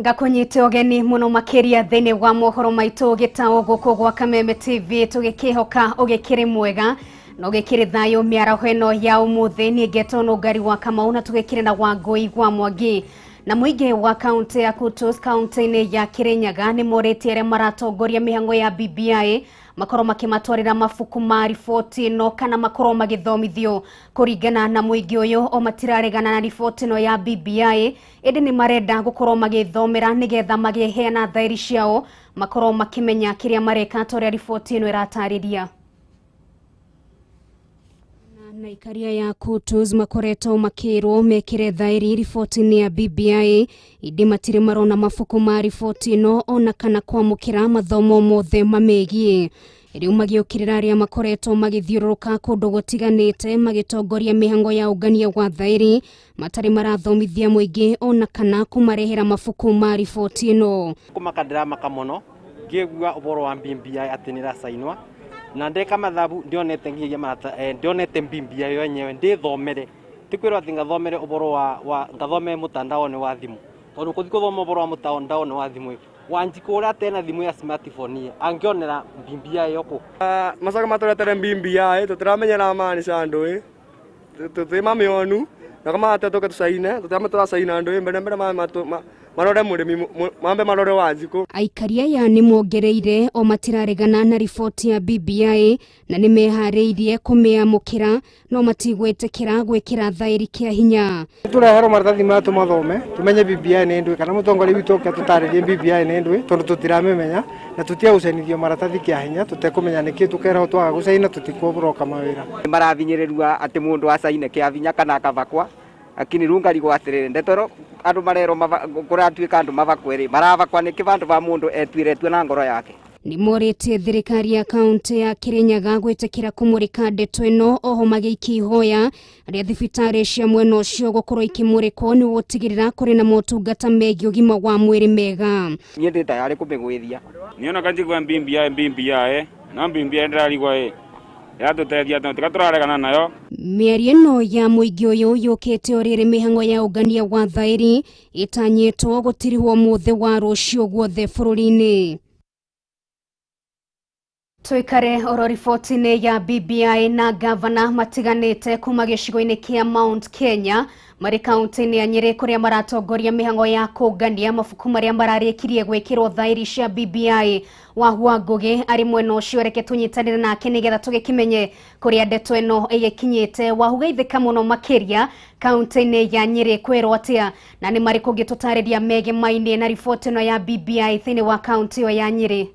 Ngakũnyita ũgeni mũno makĩria thĩinĩ wa mohoro maitũ gĩtaũ gũkũ gwa Kameme TV, tũgĩkĩhoka ũgĩkĩrĩ mwega na ũgĩkĩrĩ thayũ mĩaraho ĩno ya ũmũthĩ. Niĩ ngetwo Nũngari wa Kamau na tũgĩkĩrĩ na Wangũi wa Mwangi. Na mũingĩ wa kaũntĩ ya Kutus kaũntĩ-inĩ ya Kirinyaga nĩ morĩtie arĩa maratongoria mĩhang'o ya BBI makorwo makĩmatwarĩra mabuku ma riboti ĩno kana makorwo magĩthomithio. Kũringana na mũingĩ ũyũ, o matiraregana na riboti ĩno ya BBI, ĩndĩ nĩ marenda gũkorwo magĩthomera nĩgetha magĩheana thaĩri ciao makorwo makĩmenya kĩrĩa mareka ta ũrĩa riboti ĩno ĩratarĩria. Na ikaria ya Kutus makoretwo makĩrwo mekĩre thaĩri riboti-inĩ ya BBI, ĩndĩ matirĩ marona mabuku ma riboti ĩno ona kana kwamũkĩra mathomo mothe mamĩgiĩ. Rĩu magĩũkĩrĩra arĩa makoretwo magĩthiũrũrũka kũndũ gũtiganĩte magĩtongoria mĩhango ya ũngania wa thaĩri matarĩ marathomithia mũingĩ ona kana kũmarehera mabuku ma riboti ĩno. Kũmaka ndĩramaka mũno ngĩigua ũhoro wa BBI atĩ nĩracainwa na ndeka mathabu ndionete nginyagia marata, ndionete BBI yo yenyewe ndĩthomere, ti kwĩrwo atĩ ngathomere ũhoro wa ngathome mũtandao-inĩ wa thimũ, tondũ kũthi gũthoma ũhoro wa mũtandao-inĩ wa thimũ Wanjikũ ũrĩa atena thimũ ya smartphone angĩonera BBI ĩyo kũ? Macoka matũretere BBI tũtiramenyera maanisha andũ tũtimamĩonu na kama tũke tũcaine tũtirame tũracaina andũ mbere mbere marore mũrĩmi mambe marore Wanjikũ. Aikari aya nĩ mongereire o matiraregana na riboti ya BBI na nĩ meharĩirie kũmĩamũkĩra no matigwĩtĩkĩra gwĩkĩra thaĩri kĩa hinya. Tũreherwo maratathi maya tũmathome tũmenye BBI nĩ ndũĩ kana mũtongoria witũ oke atũtarĩrie BBI nĩ ndũĩ tondũ tũtiramĩmenya na tũtiagũcainithio maratathi kĩa hinya tũtekũmenya nĩkĩ tũkerwo twaga gũcaina tũtikũroka mawĩra. Marabinyĩrĩrua atĩ mũndũ acaine kĩa hinya kana akabakwa, lakini rĩu ngarigwo atĩrĩrĩ ndeto andũ marerwo kũratuĩka andũ mabakwe rĩ marabakwa nĩkĩ vandũ va mũndũ etuire tue na ngoro yake. Nĩ morĩtie thirikari ya kaũntĩ ya Kirinyaga gwĩtĩkĩra kũmũrĩka ndeto ĩno oho magĩikia ihoya rĩa thibitarĩ cia mwena ũcio gũkorwo ikĩmũrĩkwo nĩ gũtigĩrĩra kũrĩ na motungata megiĩ ũgima wa mwĩrĩ mega. Niĩ ndĩ tayarĩ kũmĩgwĩthia. Niona kanjigua BBI BBI na BBI ndĩrarigwo ĩ yatũteithia tondũ tiga tũraregana nayo. Mĩario ĩno ya mũingĩ ũyũ yũkĩte o rĩrĩ mĩhang'o ya ũngania wa thaĩri ĩtanyĩtwo gũtirihwo mũthĩ wa rũciũ guothe bũrũri-inĩ. Tuikare oro riboti-inĩ ya BBI na gavana matiganĩte kuma gĩcigo-inĩ kĩa Mount Kenya marĩ kaũntĩ-inĩ ya Nyĩrĩ kũrĩa maratongoria mĩhang'o ya kũngania mabuku marĩa mararĩkirie gwĩkĩrwo thaĩri cia BBI. Wahua Ngũgĩ arĩ mwena ũcio, reke tũnyitanĩre nake nĩgetha tũgĩkĩmenye kũrĩa ndeto ĩno ĩgĩkinyĩte. Wahugeithĩka mũno makĩria kaũntĩ-inĩ ya Nyĩrĩ kwĩrwo atĩa na nĩ marĩkũ ũngĩtũtarĩria megemaine na riboti ĩno ya BBI thĩinĩ wa kaũntĩ ĩyo ya Nyĩrĩ?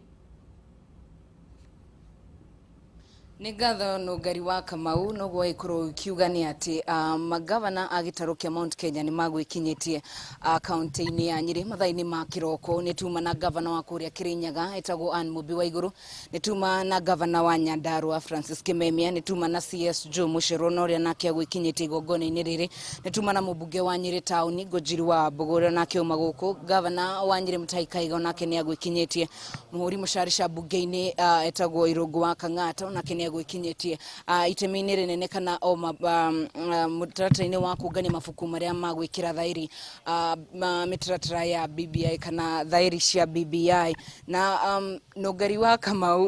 Nĩ ngatho Nũngari wa Kamau noguo ĩkorwo ikiuga nĩ atĩ magavana a gĩtarũ kĩa Mount Kenya nĩ magwĩkinyĩtie kaũntĩ-inĩ ya Nyĩrĩ mathaa-inĩ ma kĩroko. Nĩ tuma na gavana wa kũrĩa Kĩrĩnyaga etagwo Anne Mũmbi wa Igũrũ, nĩ tuma na gavana wa Nyandarua Francis Kimemia, nĩ tuma na CS Joe Mũcerwo na ũrĩa nake agwĩkinyĩtie igongona-inĩ rĩrĩ, nĩ tuma na mũmbunge wa Nyĩrĩ taũni Ngũnjiri wa Mbũgũ ũrĩa nake auma gũkũ, gavana wa Nyĩrĩ Mutahi Kahiga nake nĩ agwĩkinyĩtie, mũhũri mũcarica mbunge-inĩ etagwo Irũngũ wa Kang'ata nake nĩ agwĩkinyĩtie itemi-inĩ rĩnene kana o mũtaratara-inĩ wa kũngania mabuku marĩa ma gwĩkĩra thaĩri mĩtaratara ya BBI kana thaĩri cia BBI. Na Nũngari wa Kamau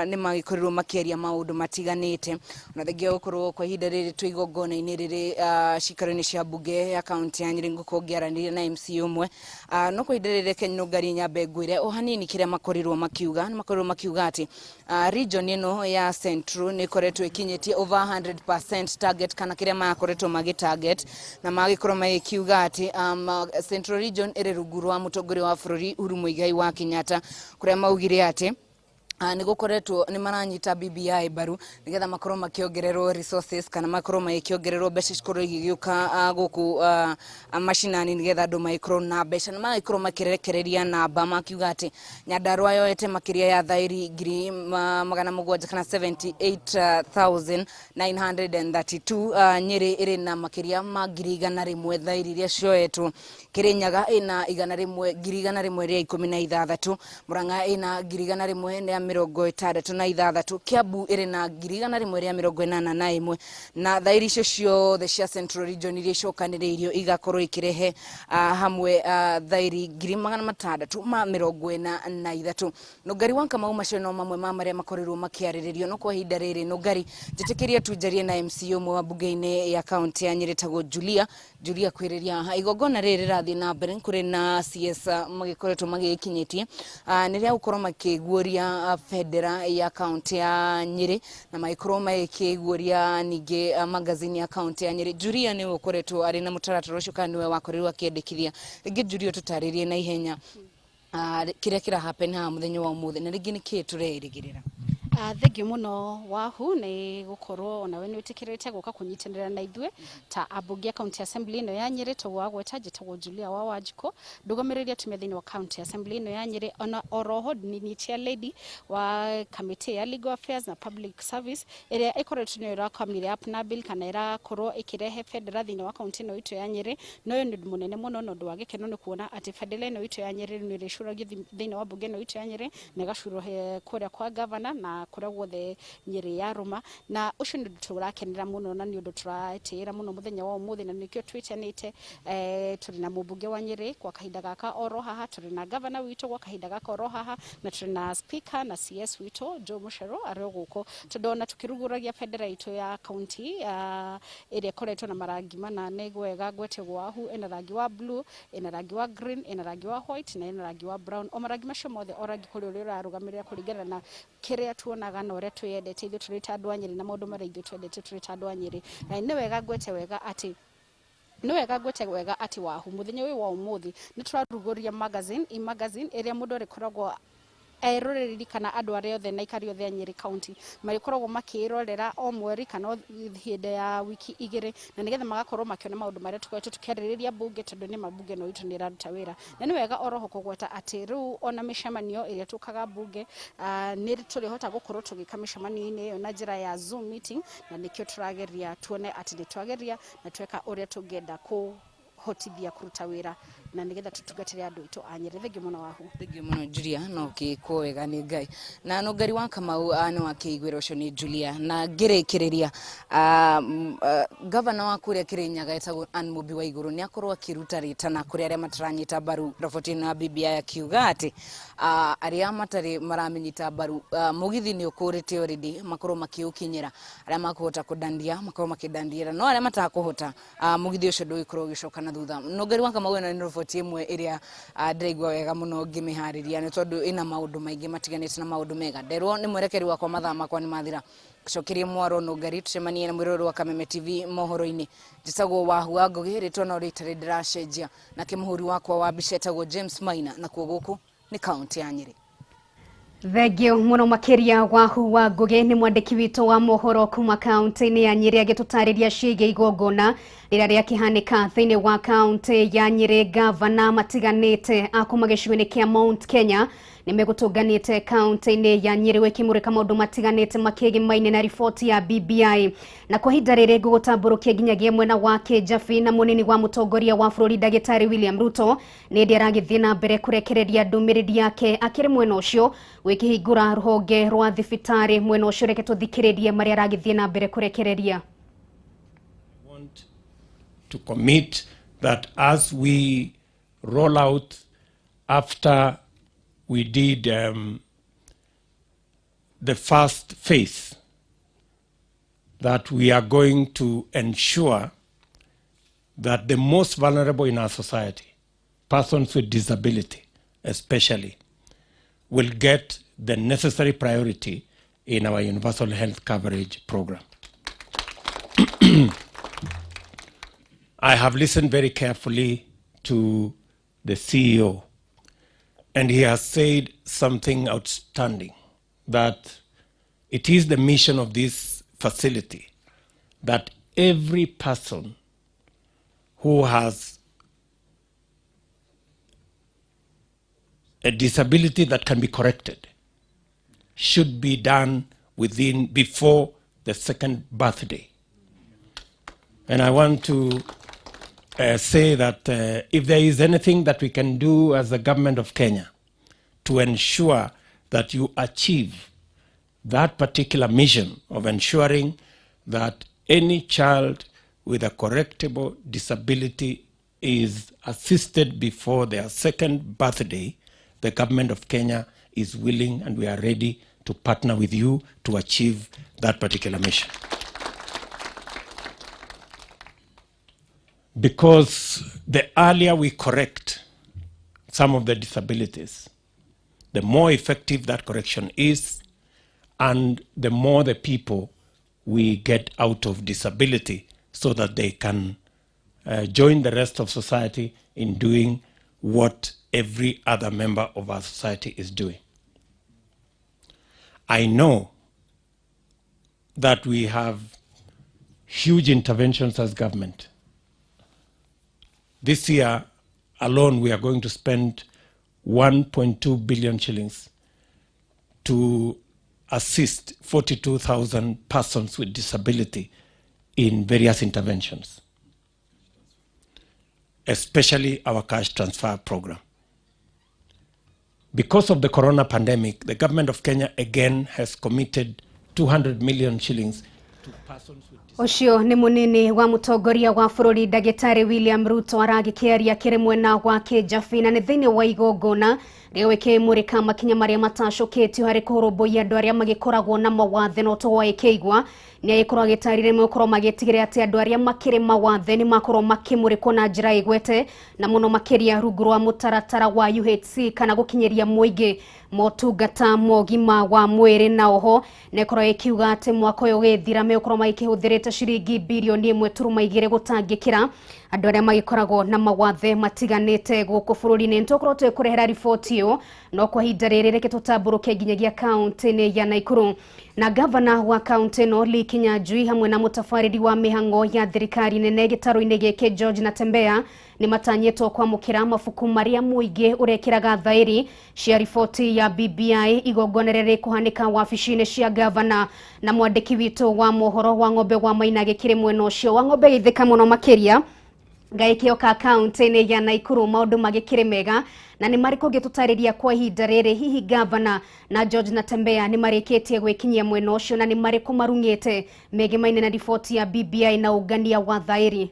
nĩ magĩkorirwo makĩaria maũndũ matiganĩte ona thengia gũkorwo kwa ihinda rĩrĩ twĩ igongona-inĩ rĩrĩ cikaro-inĩ cia mbunge ya kaũntĩ ya Nyĩrĩ ngũkorwo ngĩaranĩria na MC ũmwe, no kwa ihinda rĩrĩ reke Nũngari nyambe ngwĩre o hanini kĩrĩa makorirwo makiuga. Nĩ makorirwo makiuga atĩ region ĩno ya Central nĩ ĩkoretwo ĩkinyĩtie over 100% target kana kĩrĩa makoretwo magĩ target, na magĩkorwo magĩkiuga atĩ Central region ĩrĩ rungu rwa mũtongoria wa bũrũri Uhuru Muigai wa Kenyatta, kũrĩa maugire atĩ nĩ gũkoretwo nĩ maranyita BBI mbaru nĩgetha makorwo makĩongererwo resources kana makorwo magĩkĩongererwo mbeca cikorwo igĩgĩũka gũkũ macinani nĩgetha andũ magĩkorwo na mbeca. Na magĩkorwo makĩrekereria namba makiuga atĩ Nyandarua yoete makĩria ya thaĩri ngiri magana mũgwanja kana 78,932, Nyĩrĩ ĩrĩ na makĩria ma ngiri igana rĩmwe thaĩri iria cioetwo, Kĩrĩnyaga ĩna igana rĩmwe ngiri igana rĩmwe rĩa ikũmi na ithathatũ, Murang'a ĩna ngiri igana rĩmwe rĩa 166, Kiambu ĩrĩ na 181, na thairi icio ciothe cia Central Region iria icokanĩrĩirio igakorwo ikirehe hamwe thairi 643. Nũngari wa Kamau, macio no mamwe ma marĩa makorirwo makĩarĩrĩrio. No kwa ihinda rĩrĩ, Nũngari, njĩtĩkĩria tu njarie na MC ũmwe wa bunge-inĩ ya kaunti ya Nyĩrĩ tagwo Julia. Julia, kwĩrĩria igongona rĩrĩ rĩrathiĩ na mbere kũrĩ na CS magĩkoretwo magĩkinyĩtie nĩ rĩa gũkorwo makĩguũria bendera ya kaunti ya Nyĩrĩ na magĩkorwo magĩkĩguũria ningĩ magazine ya kaunti ya Nyĩrĩ. Julia nĩwe ũkoretwo arĩ na mũtaratara ũcio kana nĩwe wakorirwo akĩendekithia. Rĩngĩ Julia, tũtarĩrie na ihenya kĩrĩa kĩra happen haha mũthenya wa ũmũthĩ na rĩngĩ nĩkĩĩ tũrerĩgĩrĩra. Thengiũ mũno Wahu nĩ gũkorwo onawe nĩ wĩtĩkĩrĩte gũka kũnyitanĩra na ithuĩ ta ambunge a County Assembly ĩno ya Nyĩrĩ. Toguo wagweta, njĩtagwo Julia wa Wanjikũ, ndũgamĩrĩri atumia thĩinĩ wa County Assembly ĩno ya Nyĩrĩ, ona oroho nĩ chair lady wa kamĩtĩ ya Legal Affairs na Public Service ĩrĩa ĩkoretwo nĩyo ĩrakamire up na bill kana ĩrakorwo ĩkĩrehe bendera thĩinĩ wa kaunti ĩno itũ ya Nyĩrĩ. Na ũyũ nĩ ũndũ mũnene mũno na ũndũ wa gĩkeno nĩ kuona atĩ bendera ĩno itũ ya Nyĩrĩ nĩ ĩrĩcuragio thĩinĩ wa mbunge ĩno itũ ya Nyĩrĩ na ĩgacurwo kũrĩa kwa gavana na kũrĩa guothe Nyĩrĩ yarũma. Na ũcio nĩ ũndũ tũrakenera mũno na nĩ ũndũ tũratĩĩra mũno mũthenya wa ũmũthĩ, na nĩkĩo twĩtanĩte tũrĩ na mũmbunge wa Nyĩrĩ kwa kahinda gaka oro haha, tũrĩ na gavana witũ gwa kahinda gaka oro haha, na tũrĩ na speaker na CS witũ Joe Mucheru arĩ o gũkũ, tondũ ona tũkĩrugũragia bendera itũ ya kaunti ĩrĩa ĩkoretwo na marangi mana, nĩ wega ngwete Wahu, ĩna rangi wa blue, ĩna rangi wa green, ĩna rangi wa white na ĩna rangi wa brown. O marangi macio mothe, o rangi kũrĩ ũrĩa ũrarũgamĩrĩra kũringana na kĩrĩa tuonaga na ũrĩa twĩyendete ithuĩ tũrĩ ta andũ a Nyĩrĩ na maũndũ marĩa ithuĩ twendete tũrĩ ta andũ a Nyĩrĩ. Na nĩ wega ngwete wega atĩ Wahu, mũthenya ũyũ wa ũmũthĩ nĩ tũrarugũria magazine, e-magazine ĩrĩa mũndũ arĩkoragwo eroreri kana andũ arĩa othe na aikari othe a Nyĩrĩ County marĩkoragwo makĩrorera o mweri kana o hĩndĩ ya wiki 2, na nĩgetha magakorwo makĩona maũndũ marĩa tũkoretwo tũkĩarĩrĩria mbunge, tondũ nĩ ma mbunge ĩno itũ nĩ ĩraruta wĩra. Na nĩ wega oroho kũgweta atĩ rĩu ona mĩcemanio ĩrĩa tũkaga mbunge nĩ tũrĩhota gũkorwo tũgĩka mĩcemanio-inĩ ĩyo na njĩra ya Zoom meeting, na nĩkĩo tũrageria tuone atĩ nĩ twageria na tweka ũrĩa tũngĩenda kũhotithia kũruta wĩra na nĩgetha tũtungatĩre andũ aitũ a Nyĩrĩ. Thengiũ mũno Wahu. Thengiũ mũno Julia, no ũkĩkwo wega nĩ Ngai. Na Nũngari wa Kamau, nĩ wakĩiguĩra, ũcio nĩ Julia. Na ngĩrĩkĩrĩria, gavana wa kũrĩa Kĩrĩnyaga etagwo Anne Mũmbi wa Igũrũ nĩ akorwo akĩruta rĩtana kũrĩ arĩa mataranyita mbaru roboti ĩno ya BBI, akiuga atĩ arĩa matarĩ maramĩnyita mbaru, mũgithi nĩ ũkũrĩte already, makorwo makĩũkinyĩra. Arĩa makũhota kũdandia makorwo makĩdandiĩra, no arĩa matakũhota, mũgithi ũcio ndũgĩkorwo ũgĩcoka na thutha. Nũngari wa Kamau, ĩno nĩ roboti ĩmwe ĩrĩa ndĩraigua wega mũno ngĩmĩharĩria nĩ tondũ ĩna maũndũ maingĩ matiganĩte na maũndũ mega. Nderwo nĩ mwerekeri wakwa mathaa makwa nĩ mathira. Cokerie mwaro Nũngari, tũcemanie na mwĩroreri wa Kameme TV mohoro-inĩ. Njĩtagwo Wahu wa Ngũgĩ, rĩtwa no rĩtarĩ ndĩracenjia, nake mũhũri wakwa wa mbica etagwo James Maina, nakuo gũkũ nĩ kaunti ya Nyĩrĩ. Thengiũ mũno makĩria Wahu wa Ngũgĩ, nĩ mwandĩki witũ wa mohoro kuma kaunti-inĩ ya Nyĩrĩ agĩtũtarĩria ciĩgiĩ igongona rĩrĩa rĩakĩhanĩka thĩinĩ wa kaunti ya Nyĩrĩ. Gavana matiganĩte a kuma gĩcigo-inĩ kĩa Mount Kenya nĩ megũtũnganĩte kaunti-inĩ ya Nyĩrĩ gwĩkĩmũrĩka maũndũ matiganĩte makĩgĩmaine na riboti ya BBI. Na kwa ihinda rĩrĩ ngũgũtambũrũkia nginyagia mwena wa Kĩnjabi na mũnini wa mũtongoria wa bũrũri ndagĩtarĩ William Ruto nĩ hĩndĩ aragĩthiĩ na mbere kũrekereria ndũmĩrĩri yake akĩrĩ mwena ũcio gwĩkĩhingũra rũhonge rwa thibitarĩ mwena ũcio. Reke tũthikĩrĩrie marĩa aragĩthiĩ na mbere kũrekereria. Want to commit that as we roll out, after we did the first phase, that we are going to ensure that the most vulnerable in our society, persons with disability especially, will get the necessary priority in our universal health coverage program. I have listened very carefully to the CEO, and he has said something outstanding, that it is the mission of this facility that every person who has a disability that can be corrected should be done within before the second birthday. And I want to say that if there is anything that we can do as the government of Kenya to ensure that you achieve that particular mission of ensuring that any child with a correctable disability is assisted before their second birthday, the government of Kenya is willing and we are ready to partner with you to achieve that particular mission. Because the earlier we correct some of the disabilities, the more effective that correction is, and the more the people we get out of disability so that they can join the rest of society in doing what every other member of our society is doing. I know that we have huge interventions as government. This year alone, we are going to spend 1.2 billion shillings to assist 42,000 persons with disability in various interventions, especially our cash transfer program. Because of the corona pandemic, the government of Kenya again has committed 200 million shillings to persons with Ũcio nĩ mũnini wa mũtongoria wa bũrũri ndagĩtarĩ William Ruto aragĩkĩaria kĩrĩ mwena wa Kĩnjabi na nĩ thĩinĩ wa igongona rĩgĩkĩmũrĩka makinya marĩa matacũkĩtio harĩ kũrũmbũiya andũ arĩa magĩkoragwo na mawathe no tũgwagĩkĩigua nĩ agĩkorwo agĩtarire megũkorwo magĩtigĩrĩra atĩ andũ arĩa makĩrĩ mawathe nĩ makorwo makĩmũrĩkwo na njĩra ĩgwete na mũno makĩria rungu rwa mũtaratara wa UHC kana gũkinyĩria mũingĩ motungata ma ũgima wa mwĩrĩ na oho nĩkorwo ĩkiuga atĩ mwaka ũyũ ũgĩthira megũkorwo magĩkĩhũthĩrĩte ciringi birioni 1.2 gũtangĩkĩra andũ arĩa magĩkoragwo na mawathe matiganĩte gũkũ bũrũri-inĩ. Nĩtũkorwo twĩkũrehera riboti ĩyo no kwa ihinda rĩrĩ reke tũtambũrũke nginyagia kaunti-inĩ ya Nakuru na gavana wa kaunti ĩno Lee Kinyanjui hamwe na mũtabarĩri wa mĩhang'o ya thirikari nene gĩtarũ-inĩ gĩkĩ George Natembeya nĩ matanyĩtwo kwamũkĩra mabuku marĩa mũingĩ ũrekĩraga thaĩri cia riboti ya BBI igongona rĩrĩa rĩkũhanĩka wabici-inĩ cia gavana na mwandĩki witũ wa mohoro wa ng'ombe wa Maina gĩkĩrĩ mwena ũcio wa ng'ombe gĩthĩka mũno makĩria ngaikioka kaunti-inĩ ya Nakuru maũndũ magĩkĩrĩ mega na nĩ marĩkũ ũngĩtũtarĩria kwa ihinda rĩrĩ hihi gavana na George Natembeya nĩ marĩkĩtie gwĩkinyia mwena ũcio na nĩ marĩkũ marung'ĩte megemaine na riboti ya BBI na ũngania wa thaĩri?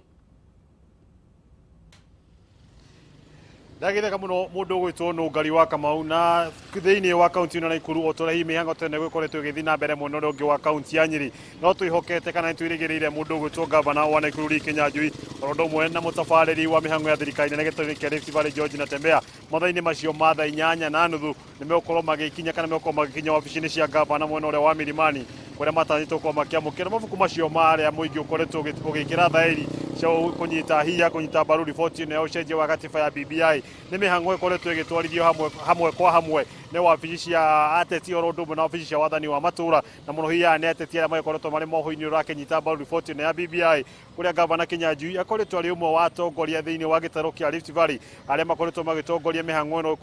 Ndagitheka muno mundu ugwitwo Nungari wa Kamau na thiini wa kaunti ino Nakuru o toria hihi mihango tene gwikoretwo igithii na mbere mwena uria ungi wa kaunti ya Nyeri no twihokete kana nitwirigiriire mundu ugwitwo gavana wa Nakuru Lee Kinyanjui oro undu umwe na mutabariri wa mihango ya thirikari nene gĩtarũ kĩa Rift Valley George Natembeya mathaa-inĩ macio ma thaa 8:30 nĩmegũkorwo magĩkinya kana megũkorwo magĩkinya wabici-inĩ cia gavana mwena ũrĩa wa Milimani kũrĩa matanyĩtwo gũkorwo makĩamũkĩra mabuku macio marĩa mũingĩ ũkoretwo ũgĩkĩra thaĩri cia kũnyita hinya kũnyita mbaru riboti ĩno ya ũcenjia wa gatiba ya BBI nĩ mĩhang'o ĩkoretwo ĩgĩtwarithio hamwe kwa hamwe nĩ wabici cia ateti oro ũndũ ũmwe na wabici cia wathani wa matũra na mũno hihi aya nĩ ateti arĩa magĩkoretwo marĩ moho-inĩ ũrakĩnyita mbaru riboti ĩno ya BBI kũrĩa gavana Kinyanjui akoretwo arĩ ũmwe wa atongoria thĩinĩ wa gĩtarũ kĩa Rift Valley arĩa makoretwo magĩtongoria mĩhang'o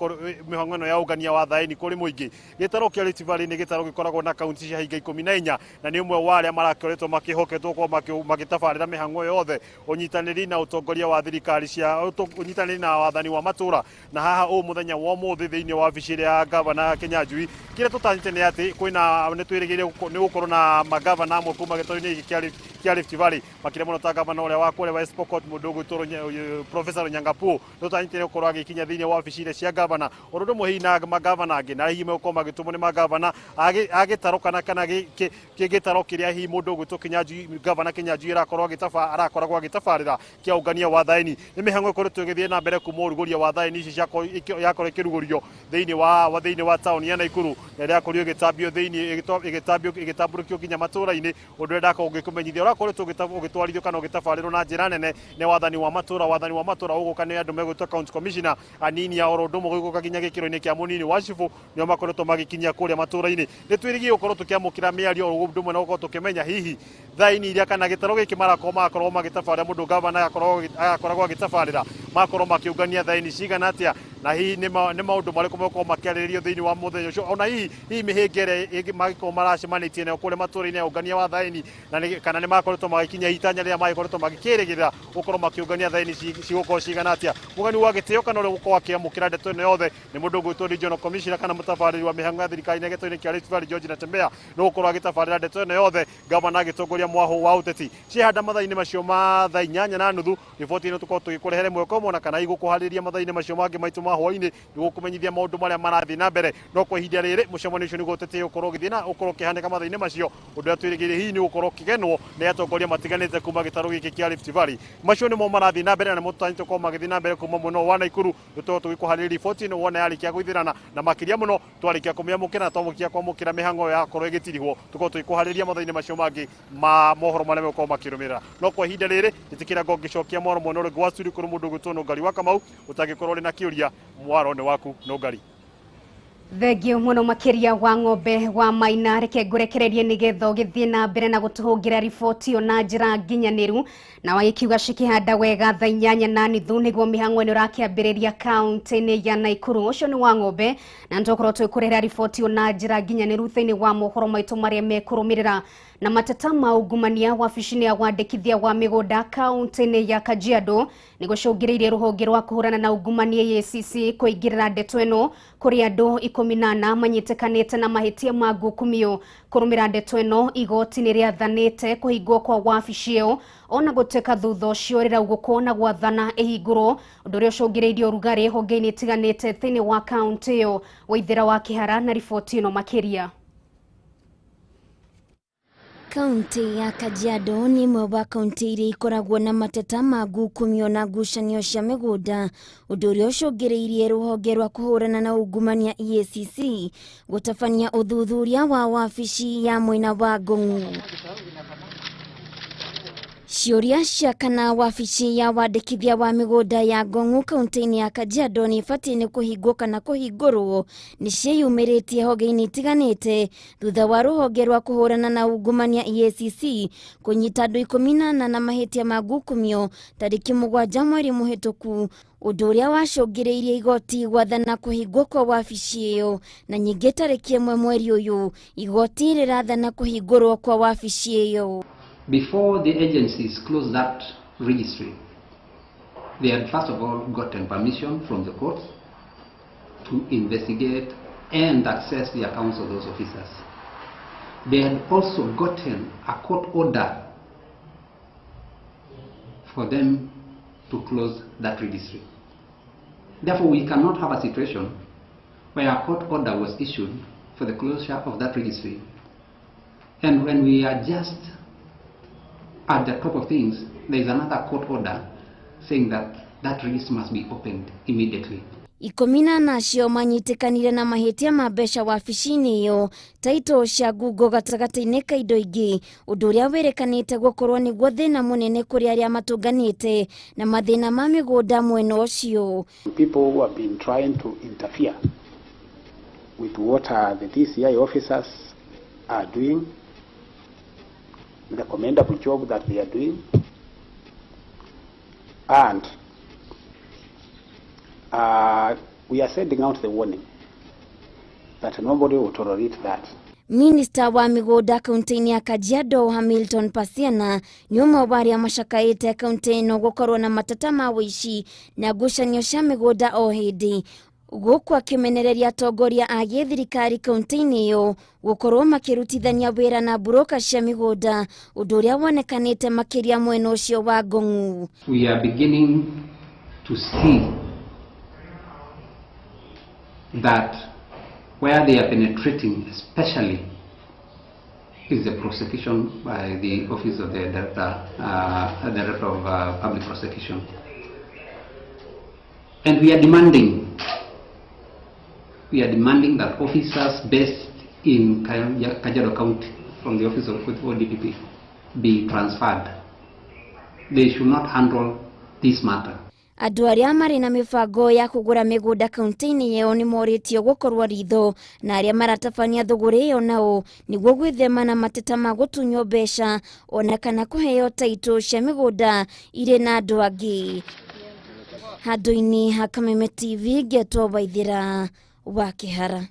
ĩno ya ũngania wa thaĩni kũrĩ mũingĩ. Gĩtarũ kĩa Rift Valley nĩ gĩtarũ gĩkoragwo na kaunti cia hinga 14 na nĩ ũmwe wa arĩa marakoretwo makĩhoketwo gũkorwo magĩtabarĩra mĩhang'o yothe ũnyitanĩri na ũtongoria wa thirikari cia ũnyitanĩri na wathani wa matũra na haha ũũ mũthenya wa ũmũthĩ thĩinĩ wa wabici ĩrĩa ya gavana Kinyanjui kĩrĩa tũtanyĩte nĩ atĩ kwĩna nĩ twĩrĩgĩrĩire nĩ gũkorwo na magavana amwe kuma gĩtarũ-inĩ gĩkĩ kĩa Rift Valley makĩria mũno ta gavana ũrĩa wa kũrĩa West Pokot mũndũ ũgwĩtwo Professor Lonyangapuo nĩ tũtanyĩte gũkorwo agĩkinya thĩinĩ wa wabici iria cia gavana oro ũndũ ũmwe hihi na magavana angĩ na hihi megũkorwo magĩtũmwo nĩ magavana a gĩtarũ kana gĩtarũ kĩrĩa hihi mũndũ ũgwĩtwo Kinyanjui gavana Kinyanjui arakoragwo agĩtabarĩra kĩa ũngania wa thaĩni. Nĩ mĩhang'o ĩkoretwo ĩgĩthiĩ na mbere kuma ũrugũria wa thaĩni ici yakorwo ĩkĩrugũrio thĩinĩ wa taũni ya Nakuru na ĩrĩa yakorirwo ĩgĩtambio thĩinĩ ĩgĩtambio ĩgĩtambũrũkio nginya matũra-inĩ ũndũ ũrĩa ndakorwo ngĩkũmenyithia ũrakoretwo ũgĩtwarithio kana ũgĩtabarĩrwo na njĩra nene nĩ wathani wa matũra. Wathani wa matũra ũgũka nĩ andũ megwĩtwo county commissioner anini a oro ũndũ ũmwe gũgũka nginya gĩkĩro-inĩ kĩa mũnini wa cibũ nĩo makoretwo magĩkinyia kũrĩa matũra-inĩ. Nĩ twĩrĩgĩrĩire gũkorwo tũkĩamũkĩra mĩario oro ũndũ ũmwe na gũkorwo tũkĩmenya hihi thaĩni iria kana gĩtarũ gĩkĩ marakorwo magĩtabarĩra mũndũ gavana agakoragwo agĩtabarĩra makorwo makĩũngania thaĩni cigana atĩa Na hihi nĩ maũndũ marĩkũ megũkorwo makĩarĩrĩrio thĩinĩ wa mũthenya ũcio, ona hihi mĩhĩnga ĩrĩa mangĩkorwo maracemanĩtie nayo kũrĩa matũũra-inĩ ya ũngania wa thaĩni, na kana nĩ makoretwo magĩkinyia itanya rĩrĩa magĩkoretwo magĩkĩrĩgĩrĩra gũkorwo makĩũngania thaĩni cigũkorwo cigana atĩa. Mũgeni wa gĩtĩo kana ũrĩa ũgũkorwo akĩamũkĩra ndeto ĩno yothe nĩ mũndũ ũgwĩtwo Regional Commissioner kana mũtabarĩri wa mĩhang'o ya thirikari na gĩtũ-inĩ kĩa Rift Valley George Natembeya, nĩ gũkorwo agĩtabarĩra ndeto ĩno yothe gavana agĩtongoria mwaho wa ũteti. Ciehanda mathaa-inĩ macio ma thaa 8:30 riboti ĩno tũkorwo tũgĩkũrehere mweko ũmwe, na kana igũkũharĩria mathaa-inĩ macio mangĩ maitũ ma hwaĩ-inĩ nĩguo kũmenyithia maũndũ marĩa marathiĩ na mbere. No kwa ihinda rĩrĩ mũcemanio ũcio nĩguo ũteti ũkorwo ũgĩthiĩ na ũkorwo ũkĩhanĩka mathaa-inĩ macio, ũndũ ũrĩa twĩrĩgĩrĩire hihi nĩ gũkorwo ũkĩgenwo nĩ atongoria matiganĩte kuma gĩtarũ gĩkĩ kĩa Rift Valley. Macio nĩmo marathiĩ na mbere na nĩmo tũtanyĩte gũkorwo magĩthiĩ na mbere kuma mwena wa Nakuru. Tũkorwo tũgĩkũharĩria riboti ĩno wona yarĩkia gũithĩrana, na makĩria mũno twarĩkia kũmĩamũkĩra na twamũkia kwamũkĩra mĩhang'o yakorwo ĩgĩtirihwo, tũkorwo tũgĩkũharĩria mathaa-inĩ macio mangĩ ma mohoro marĩa megũkorwo makĩrũmĩrĩra. No kwa ihinda rĩrĩ ĩtĩkĩra ngo ngĩcokia mwaro mwena ũrĩa wa studio kũrĩ mũndũ ũgwĩtwo Nũngari wa Kamau, ũtangĩkorwo ũrĩ na kĩũria mwaro nĩ waku Nũngari. Thengio muno makiria wa ng'ombe wa Maina, reke ngũrekererie nĩgetha ũgĩthiĩ na mbere na gũtũhũngĩra riboti ĩyo na njĩra nginyanĩru. Na wagĩkiuga cikĩhanda wega thaa 8:30 nĩguo mĩhang'o ĩno ĩrakĩambĩrĩria kaunti-inĩ ya Nakuru. Ũcio nĩ wa ng'ombe, na nĩtũgũkorwo tũgĩkũrehera riboti ĩyo na njĩra nginyanĩru thĩinĩ wa mohoro maitũ marĩa mekũrũmĩrĩra. Na mateta ma ungumania wabici-inĩ ya wandĩkithia wa mĩgũnda kaunti-inĩ ya Kajiado nĩ gũcũngĩrĩirie rũhonge rwa kũhũrana na ungumania EACC kũingĩrĩra ndeto ĩno kũrĩ andũ 14 manyitĩkanĩte na mahĩtia ma ngukumio. Kũrũmĩra ndeto ĩno, igoti nĩ rĩathanĩte kũhingwo kwa wabici ĩyo ona gũtuĩka thutha ũcio rĩraugũkwo na gwathana ĩhingũrwo, ũndũ ũrĩa ũcũngĩrĩirie ũrugarĩ honge-inĩ itiganĩte thĩinĩ wa kaunti ĩyo. Waithĩra wa Kĩhara na riboti ĩno makĩria. Kaunti ya Kajiado nĩ ĩmwe wa kaunti iria ikoragwo na mateta ma ngukumio na ngucanio cia mĩgũnda, ũndũ ũrĩa ũcũngĩrĩirie rũhonge rwa kũhũrana na ungumania EACC gũtabania ũthuthuria wa wabici ya mwena wa Ngong'u. Ciũria cia kana wabici ya wandĩkithia wa mĩgũnda ya Ngong'u kaunti-inĩ ya Kajiado nĩ ĩbatiĩ nĩ kũhingwo kana kũhingũrwo nĩ ciĩyumĩrĩtie honge-inĩ itiganĩte thutha wa rũhonge rwa kũhũrana na ungumania EACC kũnyita andũ 14 na mahĩtia ma ngukumio tarĩki 7 mweri mũhĩtũku, ũndũ ũrĩa wacũngĩrĩirie igoti gwathana kũhingwo kwa wabici ĩyo. Na nyingĩ tarĩki 1 mweri ũyũ igoti rĩrathana kũhingũrwo kwa wabici ĩyo. Before the agencies closed that registry, they had first of all gotten permission from the courts to investigate and access the accounts of those officers. They had also gotten a court order for them to close that registry. Therefore, we cannot have a situation where a court order was issued for the closure of that registry, and when we are just at the top of things, there is another court order saying that that registry must be opened immediately. 14 acio manyitĩkanire na mahĩtia ma mbeca wabici-inĩ ĩyo taito cia ngungo gatagatĩ-inĩ ka indo ingĩ, ũndũ ũrĩa wĩrĩkanĩte gũkorwo nĩguo thĩna mũnene kũrĩ arĩa matũnganĩte na mathĩna ma mĩgũnda mwena ũcio. People who have been trying to interfere with what the DCI officers are doing, the commendable job that they are doing, and we are sending out the warning that nobody will tolerate that. Minister wa mĩgũnda kaunti-inĩ ya Kajiado Hamilton Pasiana nĩ ũmwe wa arĩa macakaĩte kaunti ĩno gũkorwo na mateta ma ũici na ngucanio cia mĩgũnda o hĩndĩ, gũkũ akĩmenereria atongoria a gĩthirikari kaunti-inĩ ĩyo gũkorwo makĩrutithania wĩra na mburoka cia mĩgũnda, ũndũ ũrĩa wonekanĩte makĩria mwena ũcio wa Ngong'u. We are beginning to see that where they are penetrating especially is the prosecution by the Office of the Director of Public Prosecution. And we are demanding that officers based in Kajiado County from the Office of ODPP be transferred. They should not handle this matter. Andũ arĩa marĩ na mĩbango ya kũgũra mĩgũnda kaunti-inĩ ĩyo nĩ morĩtio gũkorwo ritho na arĩa maratabania thũgũrĩ ĩyo nao nĩguo gwĩthema na mateta ma gũtunywo mbeca ona kana kũheo taitũ cia mĩgũnda irĩ na andũ angĩ. Handũ-inĩ ha Kameme TV ngetwo Waithĩra wa Kĩhara.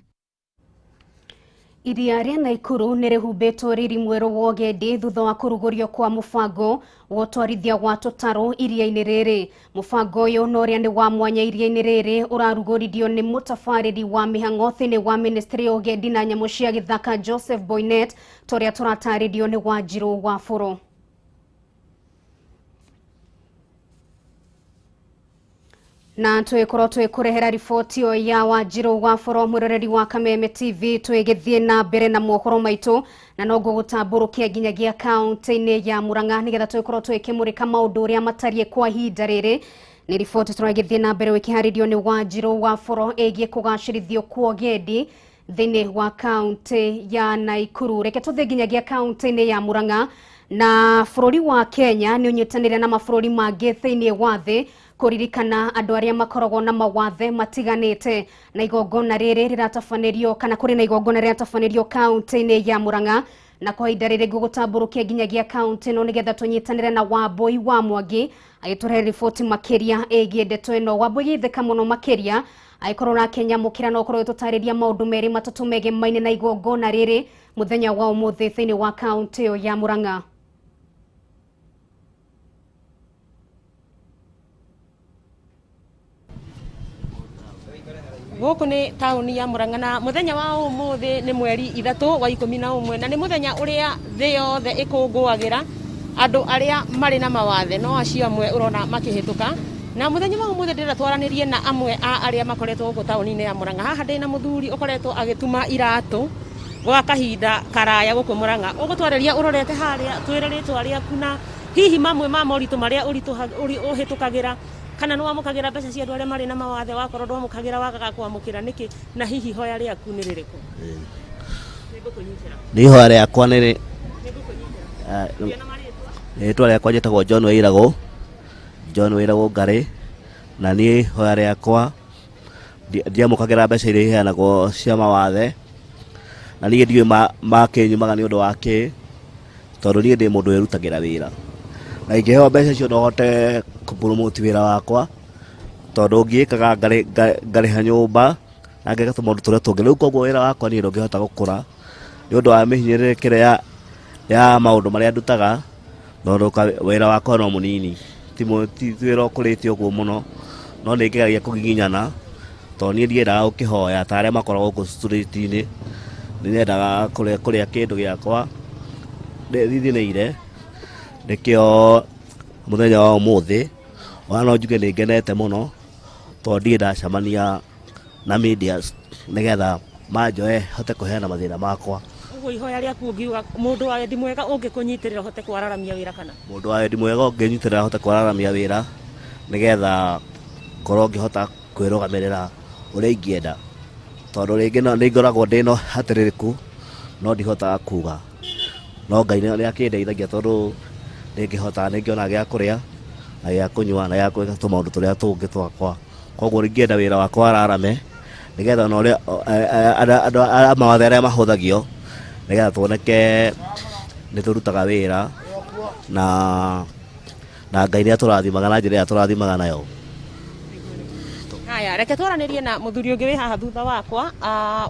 Iria rĩa Naikuru nĩ rĩhumbĩtwo riri mwerũ wa ũgendi thutha wa kũrugũrio kwa mũbango wa ũtwarithia wa tũtarũ iria-inĩ rĩrĩ. Mũbango ũyũ na ũrĩa nĩ wa mwanya iria-inĩ rĩrĩ ũrarugũririo nĩ mũtabarĩri wa mĩhang'o thĩinĩ wa ministry ya ũgendi na nyamũ cia gĩthaka Joseph Boynet, ta ũrĩa tũratarĩrio nĩ Wanjirũ wa Bũrũ. Na twikorwo twikurehera riboti ĩyo ya Wanjirũ wa Bũrũ mwĩroreri wa Kameme TV twĩgĩthiĩ na mbere na mohoro maitũ, na no ngũgũtambũrũkia nginyagia kaunti-inĩ ya Murang'a nĩgetha twĩkorwo twĩkĩmũrĩka maũndũ ũrĩa matariĩ kwa ihinda rĩrĩ. Nĩ riboti tũragĩthiĩ na mbere ĩkĩharĩrio nĩ Wanjirũ wa Bũrũ ĩgiĩ kũgacĩrithio kwa ũgendi thĩinĩ wa kaunti ya Naikuru. Reke tũthiĩ nginyagia kaunti-inĩ ya Murang'a, na bũrũri wa Kenya nĩ ũnyitanĩire na mabũrũri mangĩ thĩinĩ wa thĩ kũririkana andũ arĩa makoragwo na mawathe matiganĩte, na igongona rĩrĩ rĩratabanĩrio kana kũrĩ na igongona rĩratabanĩrio kaunti-inĩ ya Murang'a, na kwa ihinda rĩrĩ ngũgũtambũrũkia nginyagia kaunti ĩno nĩgetha tũnyitanĩre na Wambui wa Mwangi agĩtũrehe riboti makĩria ĩgiĩ ndeto ĩno. Wambui, gĩtheka mũno makĩria angĩkorwo ũrakenyamũkĩra no ũkorwo ũgĩtũtarĩria maũndũ merĩ matatũ megemaine na igongona rĩrĩ mũthenya wa ũmũthĩ thĩinĩ wa kaunti ĩyo ya Murang'a. Gũkũ nĩ taũni ya Murang'a na mũthenya wa ũmũthĩ nĩ mweri 3 wa 11 na nĩ mũthenya ũrĩa thĩ yothe ĩkũngũagĩra andũ arĩa marĩ na mawathe, no acio amwe ũrona makĩhĩtũka. Na mũthenya wa ũmũthĩ ndĩrenda twaranĩrie na amwe a arĩa makoretwo gũkũ taũni-inĩ ya Murang'a. Haha ndĩna mũthuri ũkoretwo agĩtuma iratũ gwa kahinda karaya gũkũ Murang'a. Ũgũtwarĩria ũrorete harĩa, twĩre rĩtwa rĩaku na hihi mamwe ma moritũ marĩa ũhĩtũkagĩra, kana nĩ wamũkagĩra mbeca cia andũ arĩa marĩ na mawathe, wakorwo ndwamũkagĩra wagaga kwamũkĩra nĩkĩ, na hihi ihoya rĩaku nĩ rĩrĩkũ? Nĩ ihoya rĩakwa nĩ rĩtwa rĩakwa njĩtagwo John Wairagũ, John Wairagũ Ngarĩ, na niĩ ihoya rĩakwa ndiamũkagĩra mbeca iria iheanagwo cia mawathe, na niĩ ndiũĩ makĩnyumaga nĩ ũndũ wa kĩ, tondũ niĩ ndĩ mũndũ wĩrutagĩra wĩra, na ingĩheo mbeca icio no hote kũpromote wĩra wakwa, tondũ ngĩĩkaga ngarĩha nyũmba na ngeka tũmaũndũ tũrĩa tũngĩ. Rĩu koguo wĩra wakwa niĩ ndũngĩhota gũkũra nĩ ũndũ wa mĩhinyĩrĩrĩkĩre ya maũndũ marĩa ndutaga, tondũ wĩra wakwa no mũnini, ti wĩra ũkũrĩte ũguo mũno, no nĩ ngeragia kũgiginyana, tondũ niĩ ndiendaga gũkĩhoya ta arĩa makoragwo gũkũ street-inĩ. Nĩ nyendaga kũrĩa kĩndũ gĩakwa thithinĩire. Nĩkĩo mũthenya wa ũmũthĩ ona no njuge nĩ ngenete mũno, tondũ ndirĩ ndacemania na media nĩgetha manjoe hote kũheana mathĩna makwa. Ũguo ihoya rĩaku ũngiuga mũndũ wa wendi mwega ũngĩkũnyitĩrĩra ũhote kwararamia wĩra, kana mũndũ wa wendi mwega ũngĩnyitĩrĩra hote kwararamia wĩra nĩgetha ngorwo ngĩhota kwĩrũgamĩrĩra ũrĩa ingĩenda, tondũ rĩngĩ nĩ ngoragwo ndĩ na hatĩrĩrĩku no ndihotaga kuga, no Ngai nĩ akĩndeithagia tondũ nĩngĩhotaga, nĩngĩonaga gĩa kũrĩa na gĩa kũnyua na gĩa gwĩka tũmaũndũ tũrĩa tũngĩ twakwa. Koguo ingĩenda wĩra wakwa wararame nĩgetha ona ũrĩa andũ a mawathe arĩa mahũthagio nĩgetha tuoneke nĩ tũrutaga wĩra na Ngai nĩ atũrathimaga na njĩra ĩrĩa atũrathimaga nayo. Haya, reke twaranĩrie na mũthuri ũngĩ wĩ haha thutha wakwa.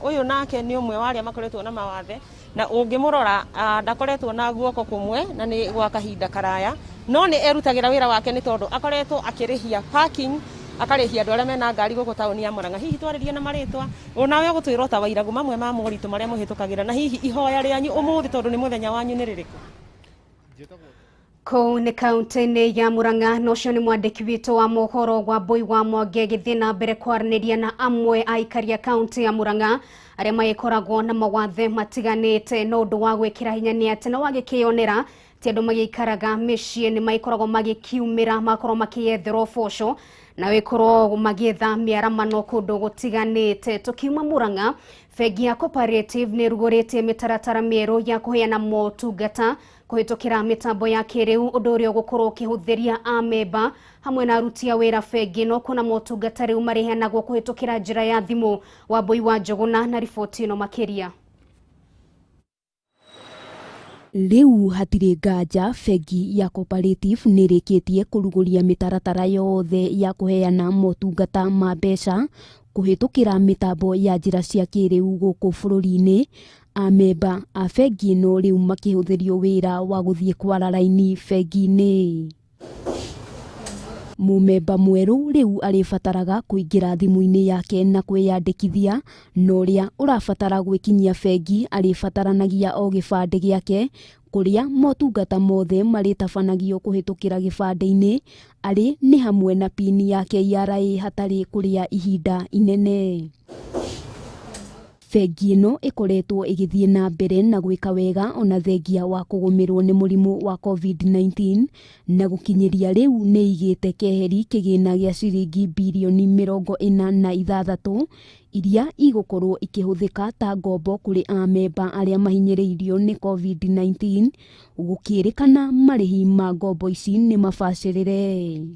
Ũyũ nake nĩ ũmwe wa arĩa makoretwo na mawathe, na ũngĩmũrora ndakoretwo na guoko kũmwe na nĩ gwa kahinda karaya, no nĩ erutagĩra wĩra wake nĩ tondũ akoretwo akĩrĩhia parking, akarĩhia andũ arĩa mena ngari gũkũ taũni ya Murang'a. Hihi twarĩrie na marĩtwa, onawe ũgũtwĩra ta Wairagũ mamwe ma moritũ marĩa mũhĩtũkagĩra, na hihi ihoya rĩanyu ũmũthĩ tondũ nĩ mũthenya wanyu nĩ rĩrĩkũ? Kũu nĩ kaunti-inĩ ya Murang'a, na ũcio nĩ mwandĩki witũ wa mohoro Wambui wa Mwangi agĩthiĩ na mbere kwaranĩria na amwe a aikari a kaunti ya Murang'a arĩa magĩkoragwo na mawathe matiganĩte. Na ũndũ wa gwĩkĩra hinya nĩ atĩ no wagĩkĩyonera ti andũ magĩikaraga mĩciĩ nĩ magĩkoragwo magĩkiumĩra makorwo makĩyethera ũboco na wĩkorwo magĩetha mĩaramano kũndũ gũtiganĩte. Tũkiuma Murang'a, bengi ya Cooperative nĩ ĩrugũrĩtie mĩtaratara mĩerũ ya kũheana motungata kũhĩtũkĩra mĩtambo ya kĩrĩu, ũndũ ũrĩa ũgũkorwo ũkĩhũthĩria amemba hamwe na aruti a wĩra bengi no kuona motungata rĩu marĩheanagwo kũhĩtũkĩra njĩra ya thimũ. Wambui wa Njũgũna na riboti ĩno makĩria. Rĩu hatirĩ nganja bengi ya Cooperative nĩrĩkĩtie kũrugũria mĩtaratara yothe ya kũheana motungata ma mbeca kũhĩtũkĩra mĩtambo ya njĩra cia kĩrĩu gũkũ bũrũri-inĩ. Amemba a bengi ĩno rĩu makĩhũthĩrio wĩra wa gũthiĩ kwara raini bengi-inĩ. Mũmemba mwerũ rĩu arĩbataraga kũingĩra thimũ-inĩ yake na kwĩyandĩkithia, na ũrĩa ũrabatara gwĩkinyia bengi arĩbataranagia o gĩbandĩ gĩake, kũrĩa motungata mothe marĩtabanagio kũhĩtũkĩra gĩbandĩ-inĩ, arĩ nĩ hamwe na pini ya KRA hatarĩ kũrĩa ihinda inene. Bengi ĩno ĩkoretwo ĩgĩthiĩ na mbere na gwĩka wega ona thengia wa kũgũmĩrwo nĩ mũrimũ wa COVID-19, na gũkinyĩria rĩu nĩ ĩigĩte keheri kĩgĩna gĩa ciringi birioni 46 iria igũkorwo ikĩhũthĩka ta ngombo kũrĩ amemba arĩa mahinyĩrĩirio nĩ COVID-19, gũkĩrĩkana marĩhi ma ngombo ici nĩ mabacĩrĩre.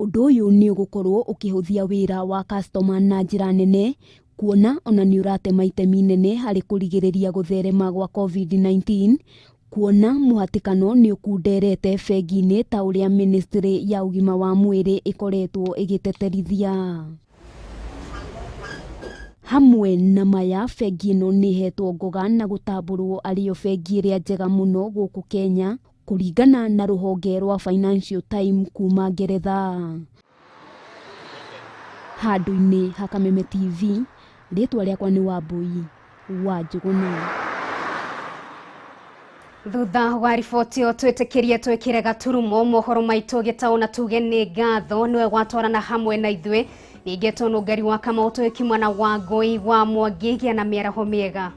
Ũndũ ũyũ nĩ ũgũkorwo ũkĩhũthia wĩra wa customer na njĩra nene, kuona ona nĩ ũratema itemi nene harĩ kũrigĩrĩria gũtherema gwa COVID-19, kuona mũhatĩkano nĩ ũkunderete bengi-inĩ ta ũrĩa ministry ya ũgima wa mwĩrĩ ĩkoretwo ĩgĩteterithia. Hamwe na maya, bengi ĩno nĩ ĩhetwo ngoga na gũtambũrwo arĩyo bengi ĩrĩa njega mũno gũkũ Kenya, kũringana na rũhonge rwa Financial Times kuma Ngeretha. Handũ-inĩ ha Kameme TV, rĩtwa rĩakwa nĩ Wambui wa Njũgũna. Thutha wa riboti ĩyo twĩtĩkĩrie twĩkĩre gaturumo mohoro maitũ gĩtaũ na tuge nĩ ngatho nĩwe watwarana hamwe na ithuĩ. Ningĩ tũnũngari wa Kamau twĩkimwana wa Ngũi wa Mwangi, gĩa na mĩaraho mĩega.